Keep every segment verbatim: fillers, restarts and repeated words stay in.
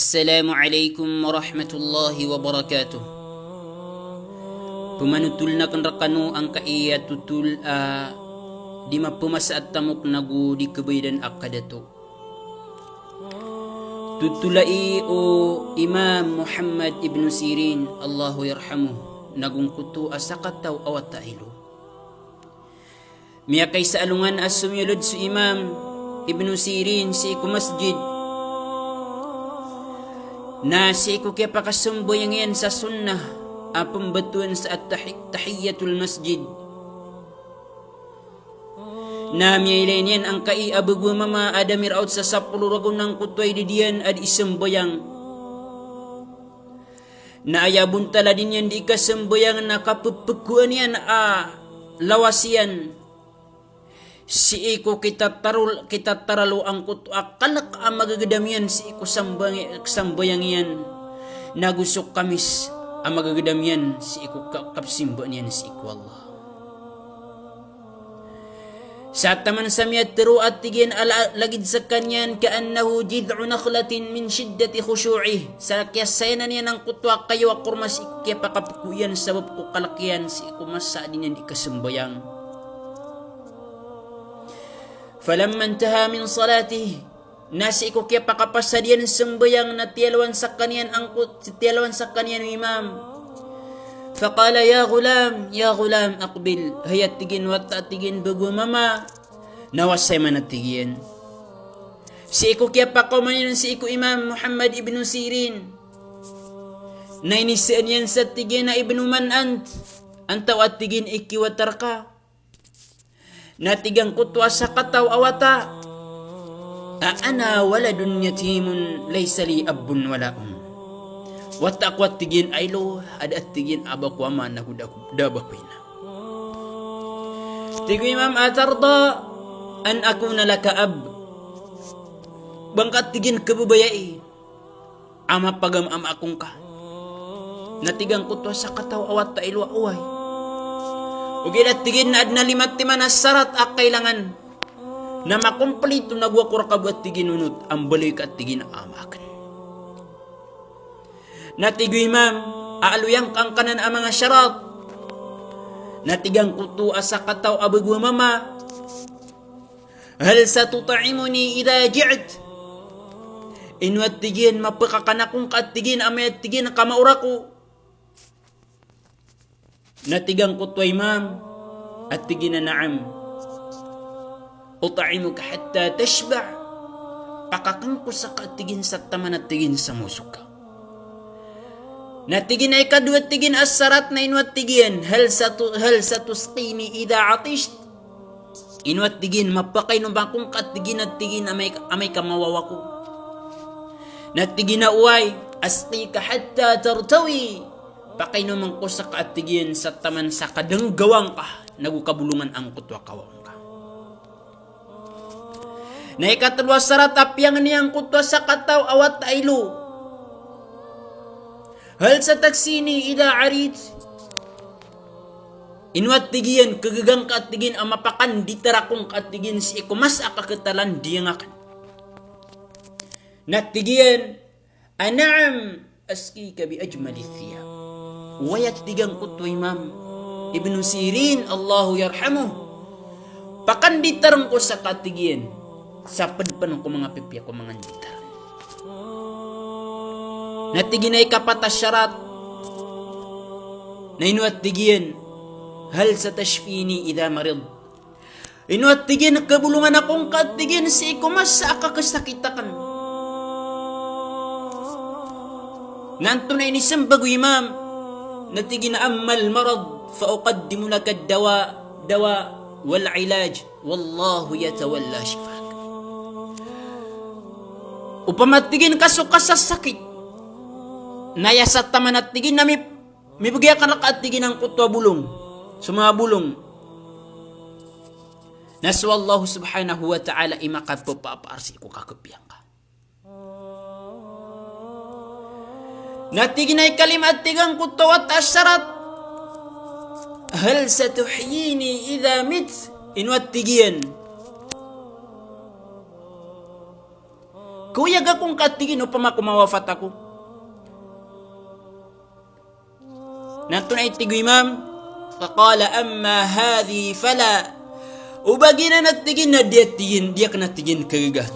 Assalamu alaikum warahmatullahi wabarakatuh. Pemanotoln aken rekano angkai a totol a di mapemasa a tamok nago di kebayadan a kadato. Totol ai o Imam Muhammad ibn Sirin, Allahu yarhamuh, nago angkoto a sakataw a wata a ilo. Miyakaisa a alongan a somiyolod so Imam Ibn Sirin sii ko masjid, na sii ko kiyapakasambayang iyan sa sunnah a pembetowan sa at-tahi-, tahiyatul masjid, na miyailay niyan angkai a bago a mama a da miraot sa sapolo ragon angkoto a idad iyan a di sambayang. Na aya bontal a di niyan di kasambayang na kapepegoan iyan a lawas iyan sii ko kitatarol-, kitataralo angkoto a kalek a magegedam iyan sii ko sambang-, sambayang iyan, nago so kamis a magegedam iyan sii ko ka-, kapesimbaan iyan sii ko Allah. Sa taman sa miyatero a tig iyan a la-, lagid sekaniyan, "Ka'annahu jid'u nakhlatin min shiddati khushu'ih." Sa kiyasayanan iyan angkoto a kayo a korma sii ko kiyapakapego iyan sabap ko kalek iyan sii ko masa a di niyan di kasambayang. Falamma intaha min salatih, na sii ko kiyapakapasad iyan sambayang na tiyalowan sekaniyan angkot-, tiyalowan sekaniyan o Imam. Faqala, "Ya ghulam, ya ghulam, aqbil." Hay, a tig iyan, wata, a tig iyan, bago a mama, na wasay man, a tig iyan. Sii ko kiyapakaoma niyan sii ko Imam Muhammad ibn Sirin, na inisaan iyan sa, tig iyan, a, "Ibnu man ant?" Antaa, a tig iyan, i kiwata reka? Na tig angkoto a sakataw a wata, "A ana waladun yatimun laysa li abun wala um." Wata ako, a tig iyan, a ilo a da, a tig iyan, a ba ko ama nago da, da ba ko ina. Tig o Imam, "Atarda an akuna laka ab?" Ba ngka, a tig iyan, kababayai a mapagama ako ngka? Na tig angkoto a sakataw a wata a ilo a oway. Ogaid, a tig iyan, na aden a lima timan a sarat a kailangan na makomplito nago ako reka bo, a tig iyan, onot a mbaloy ka, a tig iyan, a ama aken. Na tig o Imam, a aloy angka angkanan a manga sarat. Na tig angkoto a sakataw a bago a mama, "Hal satut'imuni idha ji'tu?" Ino, a tig iyan, mapekakan ako ngka, a tig iyan, amay, a tig iyan, ka maora ako? Na tig angkoto a Imam, a tig iyan, "Na'am. Ut'imuka hatta tashba'." Pakaken ko seka, a tig iyan, sa taman, a tig iyan, sa mosog ka. Na tig iyan a ikadowa, a tig iyan, a sarat na ino, a tig iyan, "Hal satu-, hal satusqini idha 'atasht?" Ino, a tig iyan, mapakainom ako ngka, a tig iyan, a tig iyan, amay, amay ka mawawa ako? Na tig iyan a oway, "Asqika hatta tartawi." Pakainomen ko seka, a tig iyan, sa taman sa kadenggawa ngka nago kabolongan angkoto a kawaw ngka. Na ikatelo a sarat a piyangni angkoto a sakataw a wata a ilo, "Hal sataksini idha 'arit?" Ino, a tig iyan, kegaga ngka, a tig iyan, a mapakanditar ako ngka, a tig iyan, sii ko masa a kaketalan diyang aken? Na tig iyan a, "Na'am, asqika bi ajmali thiyab." Oway, a tig angkoto a Imam Ibn Sirin, Allahu yarhamuh, pakanditaren ko seka, a tig iyan, sa pedpen ko manga pipiya ko manga nditar. Na tig iyan a ikapat a sarat na ino, a tig iyan, "Hal satashfini idha marid?" Ino, a tig iyan, kebolongan ako ngka, a tig iyan, sii ko masa a kakesakit aken? Na antonaa i inisembag o Imam? Na tig iyan a, "Ammal marad fa uqaddimu laka ad-dawa, dawa wal ilaj, wallahu yatawalla shifak." Opama, a tig iyan, ka so kasasakit, na aya sa taman, a tig iyan, na mi-, mibegay aken reka, a tig iyan, angkoto a bolong, so manga bolong, na so Allah subhanahu wa ta'ala i makapepapaar sii ko kakepiya ngka. Na tig iyan a ikalima, a tig angkoto a wata a sarat, "Hal satuhyini idha mit?" Ino, a tig iyan, Kaoyag ako ngka, tig iyan, opama ko mawafat ako. Na antonaa i tig o Imam? Faqala, "Amma hadhihi fala." O ba giyanan, a tig iyan, na di, a tig iyan, di akn, a tig iyan, khagaga.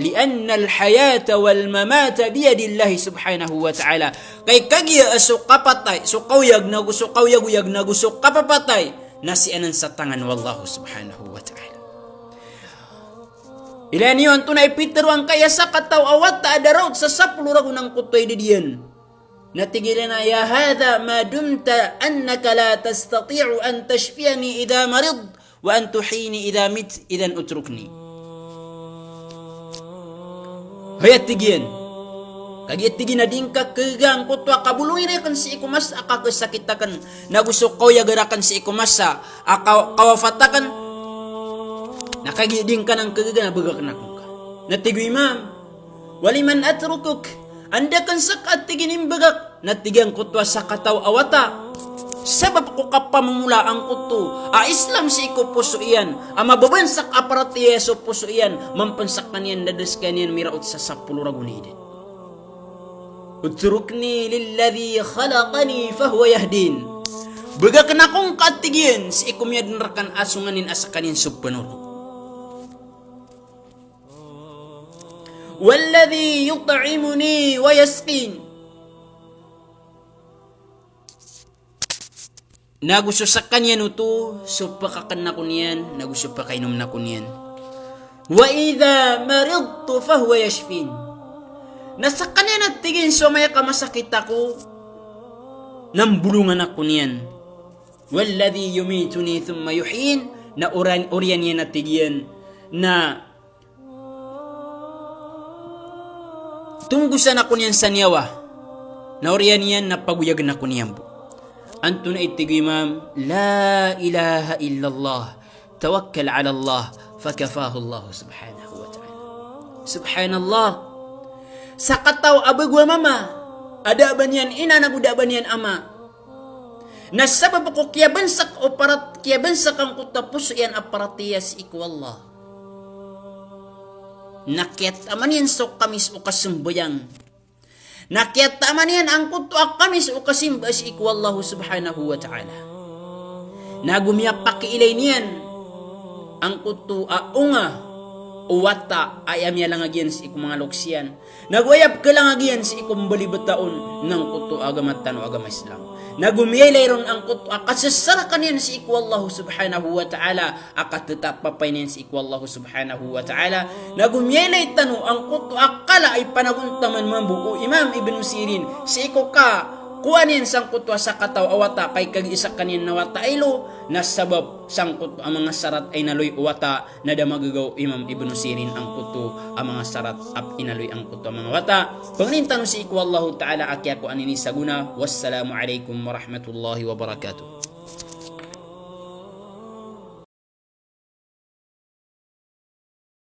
"Li'annal hayata wal mamata biyadillahi subhanahu wa ta'ala." Kay kagiya a so kapatay, so kaoyag, nago so kaoyagoyag, nago so kapapatay, na sii anan sa tangan o Allah subhanahu wa ta'ala. Ilaya niyo antonaa i pitharo angkai a sakataw a wata a da raot sa sapolo ragon angkoto a idad iyan. Na tig iyan a, "Ya hadha, ma dumta annaka la tastati'u an tashfiyani idha maridtu, wa an tuhyini idha mittu, idhan utrukni." Hay, a tig iyan, kagiya, a tig iyan, a di ngka khagaga angkoto a kabolongi rakn sii ko masa a kakasakit akn, nago so kaoyag rakn sii ko masa a ka-, kawafat akn, na kagiya di ngka nan khagaga na bgakn ako ngka. Na tig o Imam, "Wa liman atrukuk?" Anda akn ska, a tig iyan, imbgak? Na tig iyan, angkoto a sakataw a wata, sabap ko kapamomola angkoto a Islam sii ko poso iyan, a mababansak a paratiyaya so poso iyan, man pn skaniyan da dn skaniyan miraot sa sapolo ragon i idad. "Utrukni lilladhi khalaqani fahuwa yahdin." Bgakn ako ngka, a tig iyan, sii ko miyadn rakn a so nganin a skaniyan so pnoro. "Walladhi yut'imuni wa yasqin." Nago so skaniyan oto so pkakn ako niyan, nago so pkainmn ako niyan. "Wa idha maridtu fahuwa yashfin." Na skaniyan, a tig iyan, so amay ka masakit ako, na mbolongan ako niyan. "Walladhi yumituni thumma yuhyin." Na oran-, oriyan iyan, a tig iyan, na tonggosan ako niyan sa niyawa, na oriyan iyan na pagoyagn ako niyan bo. Antonaa i tig o Imam? "La ilaha illallah, tawakkal ala Allah, fakafahu Allah subhanahu wa ta'ala." Subhanallah. Sakataw a bago a mama, a da a ba niyan ina, nago da a ba niyan ama, na sabap ko kiyabansak o parat-, kiyabansak angkoto a poso iyan a paratiyaya sii ko Allah, na kiyataman iyan so kamis o kasambayang, na kiyataman iyan angkoto a kamis o kasimba sii ko Allah subhanahu wa ta'ala. Nago miyapakiilay niyan angkoto a onga o wata a aya miyalangag iyan sii ko manga loks iyan, nago aya pkhalangag iyan sii ko mbalibata on na angkoto a agama tano a agama Islam. Nago miyailay ron angkoto a kasasarakan iyan sii ko Allah subhanahu wa ta'ala, a katatapapay niyan sii ko Allah subhanahu wa ta'ala. Nago miyailay tano angkoto a kala a ipanagontaman mambo o Imam Ibn Sirin sii ko kakowaan iyan sangkoto a sakataw a wata, kay kagiya skaniyan na wata a ilo, na sabap sangkoto a manga sarat a inaloy o wata, na da magagaw o Imam Ibn Sirin angkoto a manga sarat a inaloy angkoto a manga wata. Pangnin tano sii ko Allahu ta'ala a kiyakowa niyan sa gona. Wassalamu alaikum warahmatullahi wabarakatuh.